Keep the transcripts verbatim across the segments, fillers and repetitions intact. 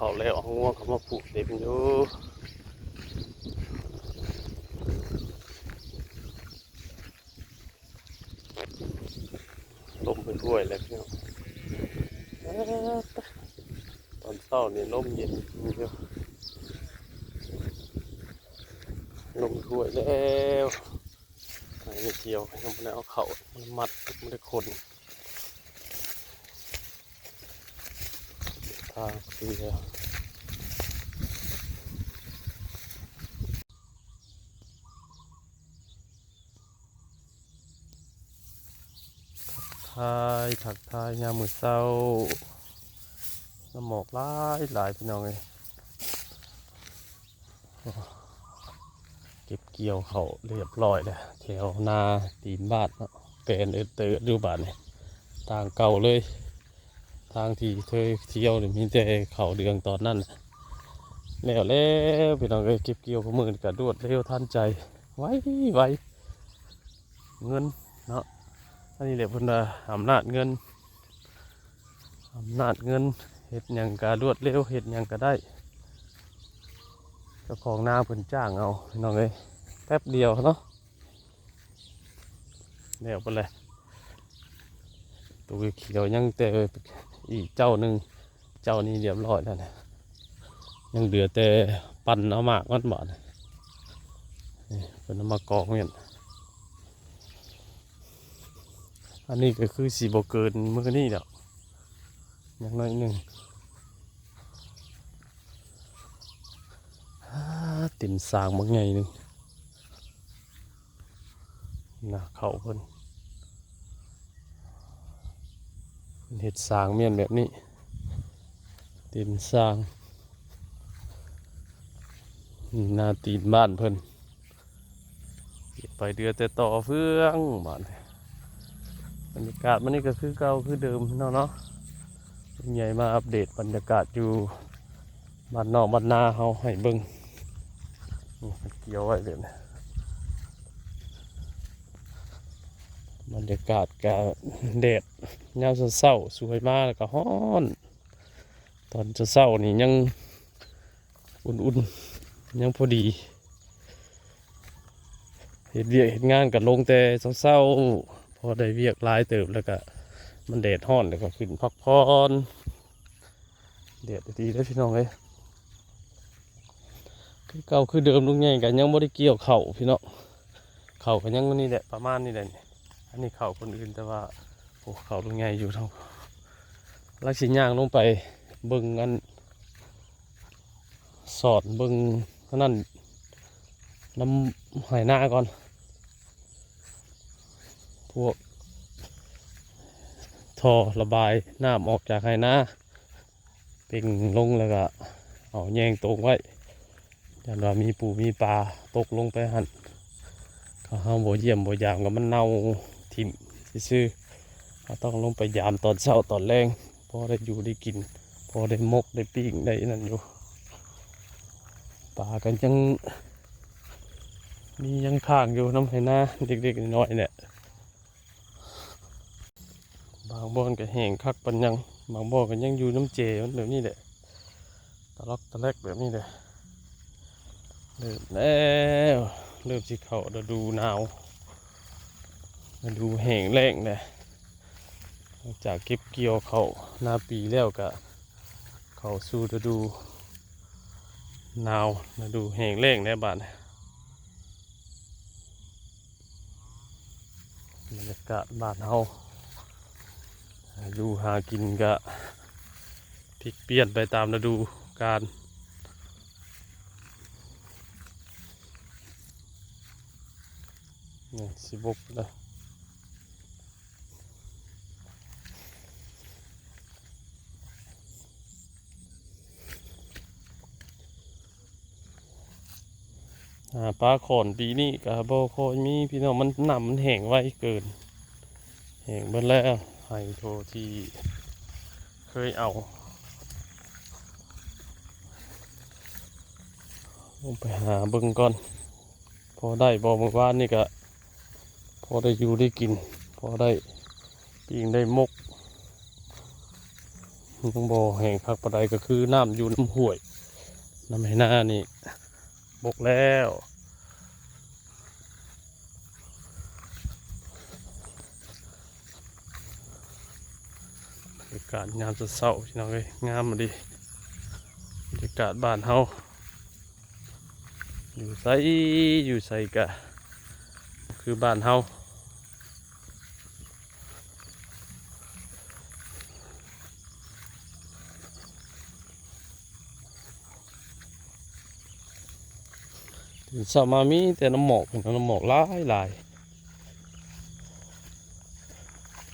เขาแล้ว เอางัวเขามาผูกเต็มอยู่ ลมไปด้วยแล้วพี่น้อง ตอนเช้านี่ลมเย็นอยู่ ลมถ้วยแล้ว ไอ้นี่เกี่ยว ยังไม่ได้เอาเข้า มันมัด ไม่ได้ขน ทางเสีย ทักทาย ทักทายยามมื้อเช้า น้ำหมอกหลายหลายพี่น้องเอ้ย เก็บเกี่ยวเขาเรียบร้อยแล้ว แถวนาตีนบ้านเนาะ แปลนเอิดเติดอยู่บ้านนี่ ทางเก่าเลย ทางที่เคยเที่ยวนี่มีแต่เขาเดืองตอนนั้นน่ะ แล้วแล้วพี่น้องเอ้ย เก็บเกี่ยวของมื้อนี้ก็รวดเร็วทันใจ ไวไว เงินเนาะ อันนี้แหละเพิ่นว่าอำนาจเงิน อำนาจเงิน เฮ็ดหยังก็รวดเร็ว เฮ็ดหยังก็ได้ เจ้าของนาเพิ่นจ้างเอาพี่น้องเอ้ย แป๊บเดียวเนาะ แล้วไปเลย ตัวเขียวยังแต่อีกเจ้าหนึ่ง เจ้านี้เรียบร้อยแล้วนะ ยังเหลือแต่ปั่นเอาหมากมันบาดนี่ เพิ่นเอามากองเวียน อันนี้ก็คือสิบ่เกินมื้อนี้ดอก อย่างน้อยหนึ่ง อ้า เต็มสางบักใหญ่หนึ่ง นะ เขาเพิ่น เพิ่นเฮ็ดสางแม่นแบบนี้ เต็มสาง นี่นาตีนบ้านเพิ่น ไปเดือแต่ต่อเฟืองบาดนี้ บรรยากาศมื้อนี้ก็คือเก่าคือเดิมเนาะ เนาะ ลุงใหญ่มาอัปเดตบรรยากาศอยู่บ้านนอกบ้านนาเฮาให้เบิ่ง นี่เกี่ยวไว้แบบนี้ บรรยากาศก็แดดยามเช้าๆ สวยมาแล้วก็ฮ้อน ตอนเช้าๆ นี่ยังอุ่นๆ ยังพอดี เฮ็ดเวียกเฮ็ดงานก็ลงแต่เช้าๆ พอได้เวียกหลายเติบแล้วก็ มันแดดฮ้อนแล้วก็ขึ้นพักผ่อน แดดดีเด้อพี่น้องเอ้ย คือเก่าคือเดิม ลุงใหญ่ก็ยังบ่ได้เกี่ยวเข้าพี่น้อง เข้าก็ยังนี่แหละ ประมาณนี้แหละนี่ อันนี้เข้าคนอื่น แต่ว่า โอ้ เข้าลุงใหญ่อยู่ทาง ลักสิย่างลงไปเบิ่งอัน สอดเบิ่งอันนั้น น้ำไหนาก่อน พวกท่อระบายน้ำออกจากไหนา เป่งลงแล้วก็เอาแยงตรงไว้ ย้านว่ามีปูมีปลาตกลงไปหั่น เขาเฮาบ่เยี่ยมบ่ยามก็มันเน่าถิ่มซื่อๆ เราต้องลงไปยามตอนเช้าตอนแลง พอได้อยู่ได้กิน พอได้หมกได้ปิ้งได้นั่นอยู่ ปลาก็ยัง มียังค้างอยู่นำไหนา เล็กๆน้อยๆเนี่ย บางบ่อนก็แห้งคักปานหยัง บางบ่อนก็ยังอยู่นำแจมันแบบนี้แหละ ตะลอกตะแลกแบบนี้แหละ เริ่มแล้ว เริ่มสิเข้าฤดูหนาว ฤดูแห้งแล้งแล้ว หลังจากเก็บเกี่ยวข้าวนาปีแล้วก็ เข้าสู่ฤดูหนาว ฤดูแห้งแล้งแล้วบาดนี้ บรรยากาศบ้านเฮา อยู่หากินก็พลิกเปลี่ยนไปตามฤดูกาล นี่สิบกแล้ว อ่า ปลาข่อนปีนี้ก็บ่ค่อยมีพี่น้อง มันน้ำมันแห้งไวเกิน แห้งเบิดแล้ว ไหโทที่เคยเอา ลงไปหาเบิ่งก่อน พอได้บ่ มื้อวานนี่ก็ พอได้อยู่ได้กิน พอได้ปิ้งได้หมก ยังบ่แห้งคักปานใด ก็คือน้ำอยู่น้ำห้วย น้ำไหนานี่บกแล้ว บรรยากาศยามเช้าๆ พี่น้องเอ้ย งามดี บรรยากาศบ้านเฮา อยู่ไส อยู่ไสกะ คือบ้านเฮา ตื่นเช้ามามีแต่น้ำหมอก น้ำหมอกหลายหลาย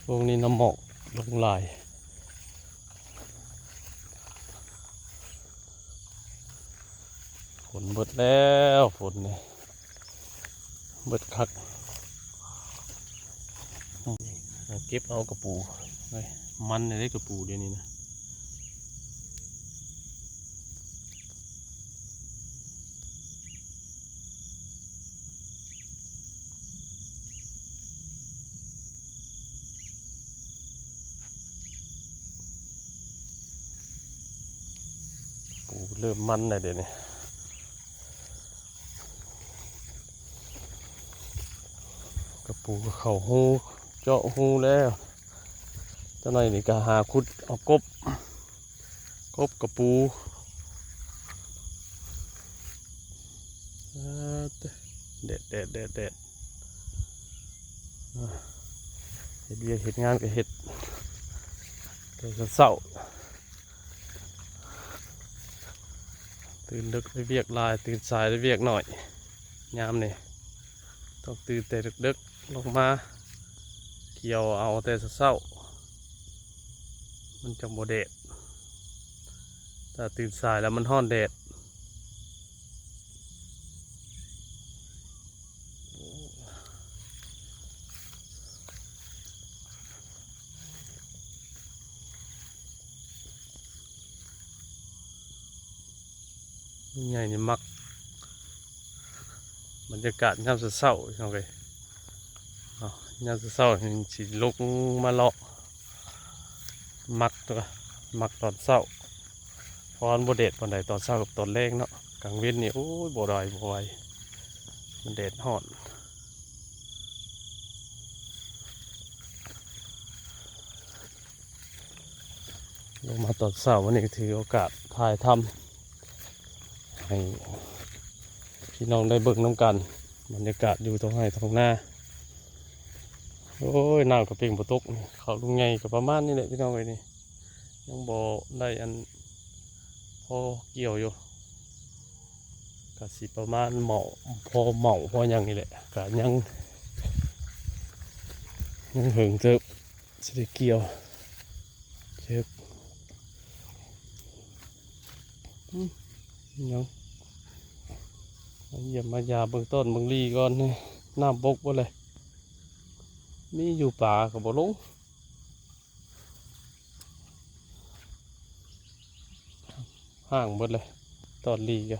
ช่วงนี้น้ำหมอกลงหลาย ฝนเบิดแล้ว ฝนนี่ เบิดคัก เก็บเอากระปู เฮ้ย มันได้กระปูเดี๋ยวนี้นะ ปูเริ่มมันแล้วเดี๋ยวนี้ กระปูก็เข้าฮู เจาะฮูแล้ว เจ้าหน่อยนี่ก็หาขุดเอากบ กบกระปู อ่า แดด แดด แดด แดด อ่า เฮ็ดเวียกเฮ็ดงานก็เฮ็ด แต่เช้าๆ ตื่นดึกได้เวียกหลาย ตื่นสายได้เวียกน้อย ยามนี้ต้องตื่นแต่ดึกๆ ลงมาเกี่ยวเอาแต่เช้าๆ มันจั่งบ่แดด ถ้าตื่นสายแล้วมันร้อนแดด ใหญ่นี่มัก บรรยากาศยามเช้าๆ พี่น้องเอ้ย เอา ยามเช้าๆ นี่สิลุกมาเลาะ มักตัว มักตอนเช้า เพราะมันบ่แดดปานใดตอนเช้ากับตอนแลงเนาะ กลางเว็นนี่ โอ้ย บ่ได้ บ่ไหว มันแดดร้อน ลงมาตอนเช้าวันนี้ถือโอกาสถ่ายทำให้พี่น้องได้เบิ่งนำกัน บรรยากาศอยู่ท้องไร่ท้องนา โอ้ย น้ำก็เป่งบ่ตก ข้าวลุงใหญ่ก็ประมาณนี้แหละพี่น้องเอ้ยนี่ ยังบ่ได้อันพอเกี่ยวอยู่ ก็สิประมาณเหมาะ พอเหมาะพอหยังนี่แหละ ก็ยัง ยังเหิงเติบ สิได้เกี่ยว เช็ค อืม ยัง มาเยี่ยมมายามเบิ่งต้นเบิ่งลีก่อนนี่ น้ำบกบ่เลย มีอยู่ปลาก็บ่ลง ห่างเบิดเลย ตอนลีก็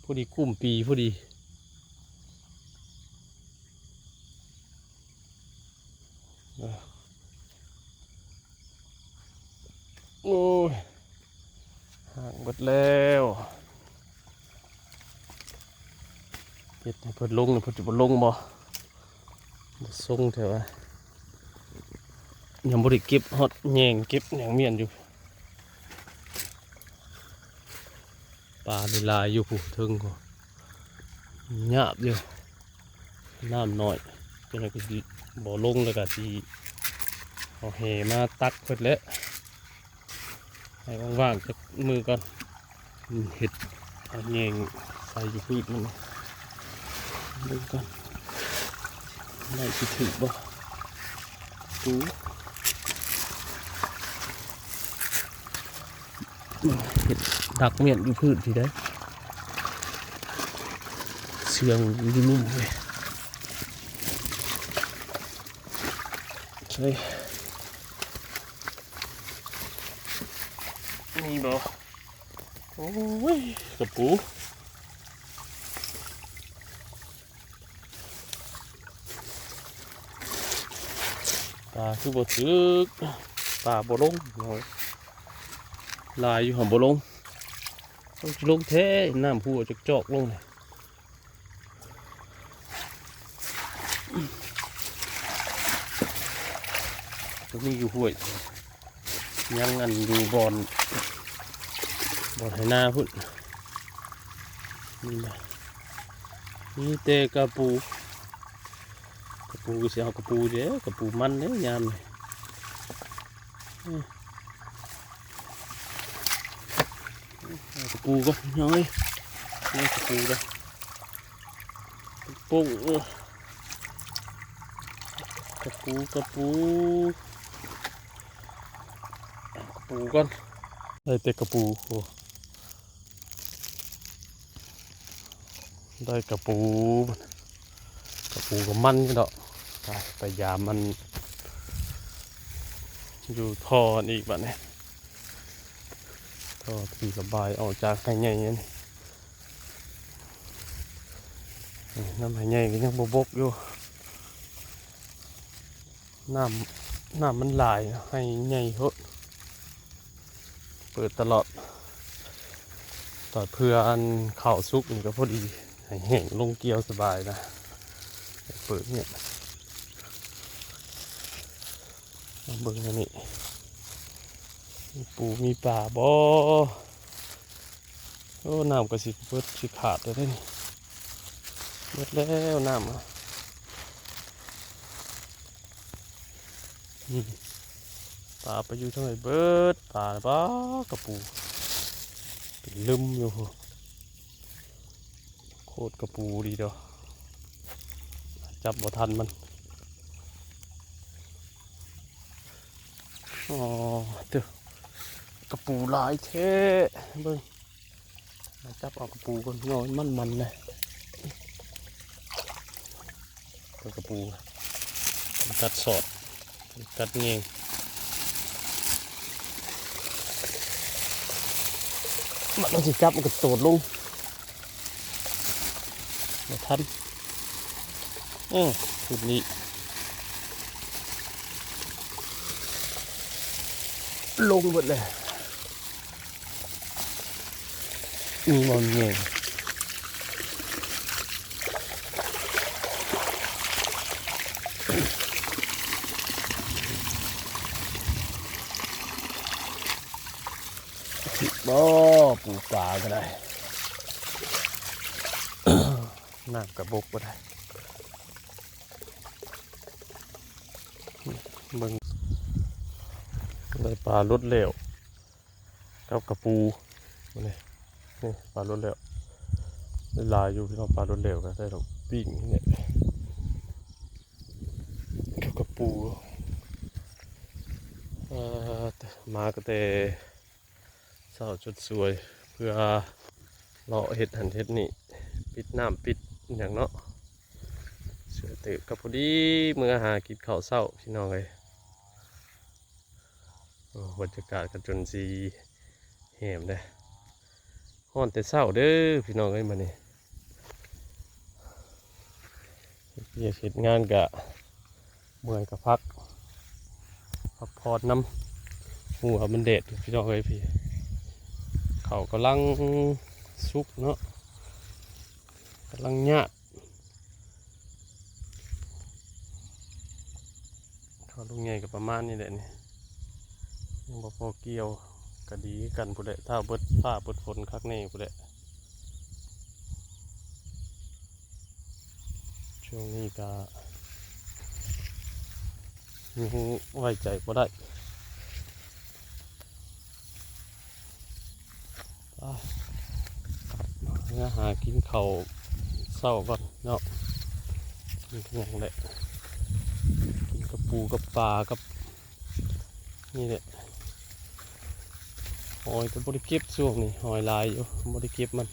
พอดีกุ้มปีพอดี โอ้ย ห่างเบิดแล้ว เฮ็ดให้เพิ่นลงนี่เพิ่นสิบ่ลงบ่ บ่ส่งแท้ว่า ยังบ่ได้เก็บฮอดแยงเก็บหยังเมียนอยู่ ปลานี่หลายอยู่พุ้นเทิงพุ้น หยาบอยู่ น้ำน้อย จั่งใด๋ก็สิบ่ลง แล้วก็สิเอาแหมาตักเพิ่นแหละ ให้ว่างๆ จักมื้อก่อน อืม เฮ็ดเอาแยงใส่อยู่พืชมัน เบิ่งก่อน ได้สิถืกบ่ ปู เฮ็ดดักเมียนอยู่พื้นที่ได้ เสียงอยู่ลุ่มเลย ใช่ นี่บ่ โอ้ย กระปู ปลาคือบ่ถืก ปลาบ่ลง โอ้ย หลายอยู่ หำบ่ลง ต้องลงแท้ น้ำพุจอกๆลงเลย ตัวนี้อยู่ห้วย ยังอันอยู่บ่อน บ่อนไถนาพุ้น นี่นะ มีแต่กะปู กะปูก็สิเอากะปูเด้อ กะปูมันเด้อยามนี้ อืม เอากะปูก่อนน้อย นี่กะปูก่อน โป่ง เออ กะปู กะปู กะปูก่อน ได้แต่กะปู โอ้ ได้กะปู กะปูกับมันนี่ดอก ไป ไปยามมัน อยู่ท่ออันอีกบัดนี้ ท่อที่ระบายออกจากไฮ่ใหญ่นี่ น้ำไฮ่ใหญ่ก็ยังบ่บกอยู่ น้ำ น้ำมันหลาย ไฮ่ใหญ่โพด เปิดตลอด ตอนเพื่ออันข้าวสุกนี่ก็พอดี ให้แห้งลงเกี่ยวสบายนะ เปิดเนี่ย มาเบิ่งอันนี้ มีปูมีปลาบ่ โอ้ น้ำก็สิเบิดสิขาดแล้วเด้นี่ เบิดแล้วน้ำอะ อืม ปลาไปอยู่ทางไหนเบิด ปลา ปลากะปู เป็นลึมอยู่ โคตรกะปูดีเด้อ จับบ่ทันมัน อ๋อ เด้อ กะปูหลายแท้ เบิ่ง มาจับเอากะปูก่อน งอมันมันนะ เบิ่งกะปู มันกัดสอด มันกัดแยง มันต้องสิจับ มันก็โตดลง บ่ทัน อืม ชุดนี้ ลงหมดเลย มีบ่มีแยง บ่ ปูปลาก็ได้ น้ำกะบกบ่ได้ เบิ่ง ได้ปลาหลุดแล้ว กับกะปู นี่ นี่ปลาหลุดแล้ว ได้หลายอยู่พี่น้อง ปลาหลุดแล้วก็ได้ดอกปิ้งนี่แหละ กับกะปู เอ่อ มาก็แต่เช้าจนสวย เพื่อเลาะเฮ็ดหั้นเฮ็ดนี่ ปิดน้ำปิดหยังเนาะ สวยเติบ ก็พอดีเมื่อหากินข้าวเช้าพี่น้องเอ้ย โอ้ บรรยากาศก็จนสิแหมเด้ ฮ้อนแต่เช้าเด้อพี่น้องเอ้ย มื้อนี้ เฮ็ดเวียกเฮ็ดงานก็เมื่อยก็พัก พักผ่อนนำ หัวมันแดดพี่น้องเอ้ยพี่ ข้าวกำลังสุกเนาะ กำลังยาก ข้าวลูกใหญ่ก็ประมาณนี้แหละนี่ ยังบ่พอเกี่ยว ก็ดีคือกันพู้นแหละ ถ้าเบิดฟ้าเบิดฝนคักแน่พู้นแหละ ช่วงนี้ก็ยังไว้ใจบ่ได้ ไป เมื่อหากินข้าวเช้าก่อนเนาะ กินหยังแหละ กินกับปูกับปลากับ นี่แหละ หอยก็บ่ได้เก็บช่วงนี้ หอยหลายอยู่ บ่ได้เก็บมัน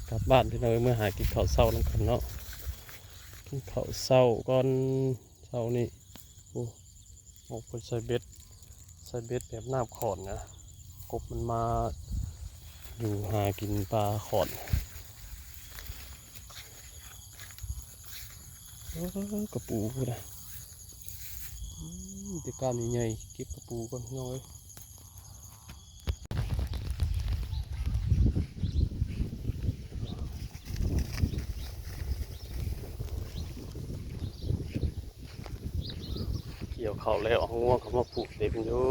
กลับบ้านพี่น้อง เมื่อหากินข้าวเช้านำกันเนาะ กินข้าวเช้าก่อน เช้านี้ โอ้ ออกไปใส่เบ็ด ใส่เบ็ดแบบน้ำขอนนะ กบมันมาอยู่หากินปลาขอน เ เออกระปูพุ้นนะ อืม แต่ก้านใหญ่ๆ เก็บกระปูก่อนพี่น้องเอ้ย เกี่ยวข้าวแล้ว เอางัวเข้ามาผูกเต็มอยู่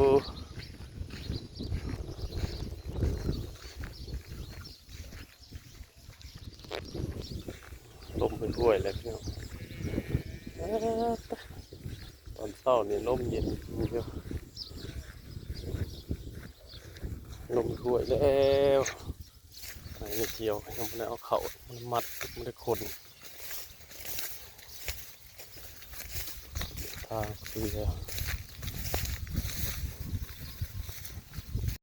ลมห้วยๆ เลยพี่น้อง เอ้อ ตอนเช้านี่ลมเย็นอยู่ ลมห้วยแล้ว อันนี้เกี่ยว ยังไม่ได้เอาเข้า มันมัด ไม่ได้ขน ทางเสีย